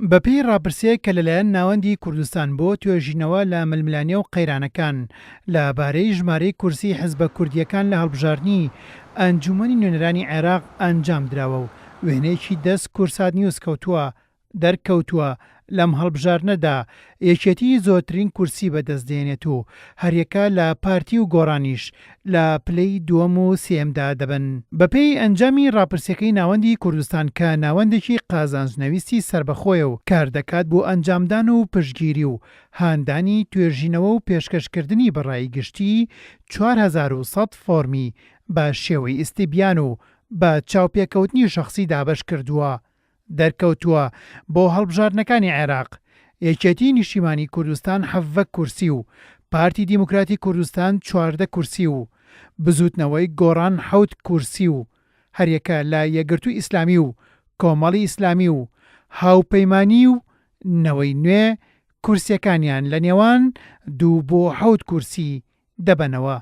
بەپێی ڕاپرسییەک کە لەلایەن ناوەندی کوردستان بۆ توێژینەوە لە ململانێ و قەیرانەکان لە بارەی ژمارەی کورسیی حزبە کوردییەکان لە هەڵبژاردنی ئەنجوومەنی نوێنەرانی عێراق ئەنجام دراوە و وێنەیەکی دەست کوردسات نیوز کەوتووە دەرکەوتووە لەم هەڵبژاردنەدا یەکێتی زۆرترین کورسی بەدەست دێنێت و هەریەکە لە پارتی و گۆڕانیش لە پلەی دووەم و سێیەمدا دەبن. بەپێی ئەنجامی ڕاپرسیەکەی ناوەندی کوردستان کە ناوەندێکی قازانجنەویستی سەربەخۆیە و کاردەکات بۆ ئەنجامدان و پشتگیری و هاندانی توێژینەوە و پێشکەشکردنی بە ڕای گشتی 4100 فۆرمی بە شێوەی ئیستیبیان و بە چاوپێکەوتنی شەخسی دابەشکردووە دەرکەوتووە، بۆ هەڵبژاردنەکانی عێراق، یەکێتیی نیشتیمانیی کوردستان 17 کورسی و پارتی دیموکراتی کوردستان 14 کورسی و بزووتنەوەی گۆڕان حەوت کورسی و هەریەکە لە یەکگرتووی ئیسلامی و کۆمەڵی ئیسلامی و هاوپەیمانی و نەوەی نوێ کورسییەکانیان لە نێوان دوو بۆ حەوت کورسی دەبەنەوە.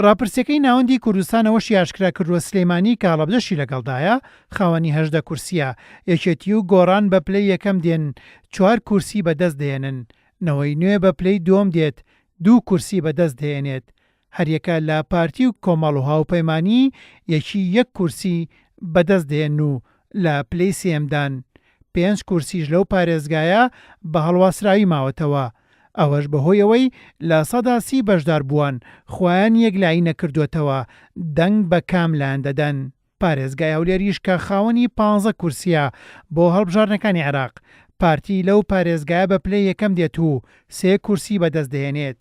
ڕاپرسیەکەی ناوەندی کوردستان ئەوەشی ئاشکرا کردووە سلێمانی کە هەڵەبجەشی لەگەڵدایە خاوەنی 18 کورسیە، یەکێتی و گۆڕان بە پلەی یەکەم دێن چوار کورسی بەدەست دەهێنن، نەوەی نوێ بە پلەی دووەم دێت دوو کورسی بەدەست دەهێنێت، هەریەکە لە پارتی و کۆمەڵ و هاوپەیمانی یەکی یەک کورسی بەدەست دەهێنن و لە پلەی سێیەمدان، پێنج کورسیش لەو پارێزگایە بە هەڵواسراوی ماوەتەوە، ئەوەش بەهۆی ئەوەی 30% بەشداربووان خۆیان یەکلایی نەکردووەتەوە دەنگ بە کام لایەن دەدەن. پارێزگای هەولێریش کە خاوەنی پانزە کورسییە بۆ هەڵبژاردنەکانی عێراق، پارتی لەو پارێزگایە بە پلەی یەکەم دێت و سێ کورسی بەدەست دەهێنێت،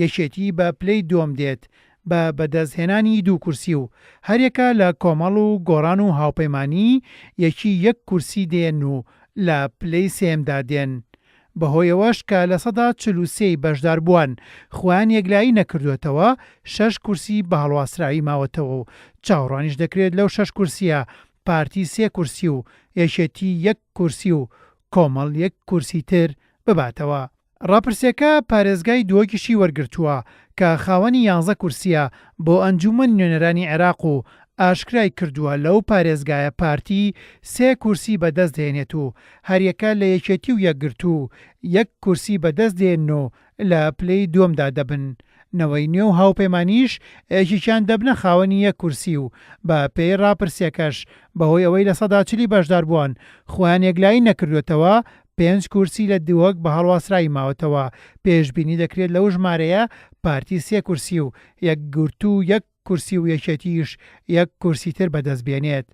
یەکێتی بە پلەی دووەم دێت بە بەدەستهێنانی دوو کورسی و هەریەکە لە کۆمەڵ و گۆڕان و هاوپەیمانی یەکی یەک کورسی دێن و لە پلەی سێیەمدا دێن بەهۆیەوەش کە 43% ی بەشداربووان خۆیان یەکلایی نەکردووەتەوە شەش کورسی بە هەڵواسراوی ماوەتەوە و چاوەڕوانیش دەکرێت لەو شەش کورسییە پارتی سێ کورسی و یەکێتی یەک کورسی و کۆمەڵ یەک کورسی تر بباتەوە. ڕاپرسیەکە پارێزگای دهۆکیشی وەرگرتووە کە خاوەنی یانزە کورسییە بۆ ئەنجوومەنی نوێنەرانی عێراق و ئاشکرای کردووە لەو پارێزگایە پارتی سێ کورسی بەدەست دێنێت و هەریەکە لە یەکێتی و یەکگرتوو یەک کورسی بەدەست دێنن و لە پلەی دووەمدا دەبن، نەوەی نوێ و هاوپەیمانیش یەکێکیان دەبنە خاوەنی یەک کورسی و بە پێی ڕاپرسیەکەش بەهۆی ئەوەی 40% بەشداربووان خۆیان یەکلایی نەکردووەتەوە پێنج کورسی لە دهۆک بە هەڵواسراوی ماوەتەوە، پێشبینی دەکرێت لەو ژمارەیە پارتی سێ کورسی و یەکگرتوو یەک کورسی و یەکێتیش یەک کورسی تر بەدەست بێنێت.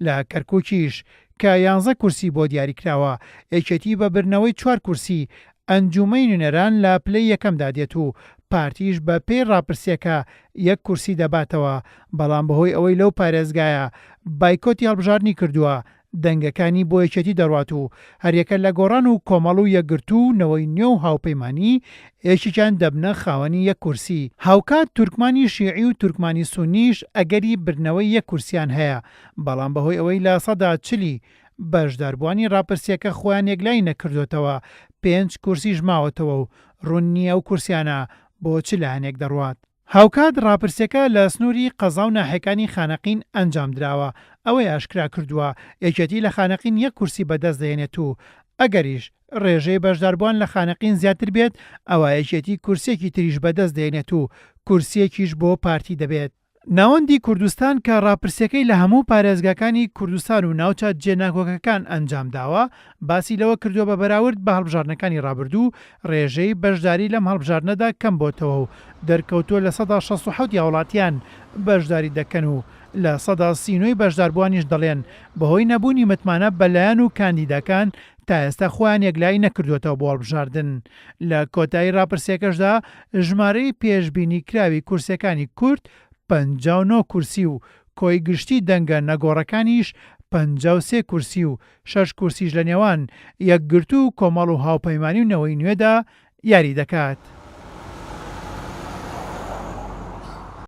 لە کەرکوکیش کە یانزە کورسی بۆ دیاریکراوە، یەکێتی بە بردنەوەی چوار کورسی ئەنجومەی نوێنەران لە پلەی یەکەمدا دێت و پارتیش بە پێی ڕاپرسیەکە یەک کورسی دەباتەوە، بەڵام بەهۆی ئەوەی لەو پارێزگایە بایکۆتی هەڵبژاردنی کردووە دەنگەکانی بۆ یەکێتی دەڕوات و هەریەکە لە گۆڕان و کۆمەڵ و یەکگرتوو و نەوەی نوێ و هاوپەیمانی یەکێکیان دەبنە خاوەنی یەک کورسی. هاوکات تورکمانی شیعی و تورکمانی سونیش ئەگەری بردنەوەی یەک کورسیان هەیە، بەڵام بەهۆی ئەوەی 40% ی بەشداربووانی راپرسییەکە خۆیان یەکلایی نەکردۆتەوە، پێنج کورسیش ماوەتەوە و روون نییە ئەو کورسیانە بۆ چ لایەنێک دەڕوات. هاوکات ڕاپرسیەکە لە سنووری قەزا و ناحیەکانی خانەقین ئەنجامدراوە، ئەوەی ئاشکرا کردووە، یەکێتی لە خانەقین یەک کورسی بەدەست دەهێنێت و ئەگەریش ڕێژەی بەشداربووان لە خانەقین زیاتر بێت، ئەوا یەکێتی کورسیەکی تریش بەدەست دەهێنێت و کورسیەکیش بۆ پارتی دەبێت. ناوەندی کوردستان کە ڕاپرسیەکەی لە هەموو پارێزگاکانی کوردستان و ناوچە جێناکۆکەکان ئەنجامداوە، باسی لەوە کردووە بە بەراورد بە هەڵبژاردنەکانی ڕابردوو ڕێژەی بەشداری لەم هەڵبژاردنەدا کەم بۆتەوە و دەرکەوتووە 67% ی هاوڵاتیان بەشداری دەکەن و 39% ی بەشداربووانیش دەڵێن بەهۆی نەبوونی متمانە بە لایەن و کاندیداکان تا ئێستا خۆیان یەکلایی نەکردووەتەوە بۆ هەڵبژاردن. لە کۆتایی ڕاپرسیەکەشدا ژمارەی پێشبینی کراوی کورسیەکانی کورد 59 کورسی و کۆی گشتی دەنگە نەگۆڕەکانیش 53 کورسی و شەش کورسیش لە نێوان یەکگرتوو و کۆمەڵ و هاوپەیمانی و نەوەی نوێدا یاری دەکات.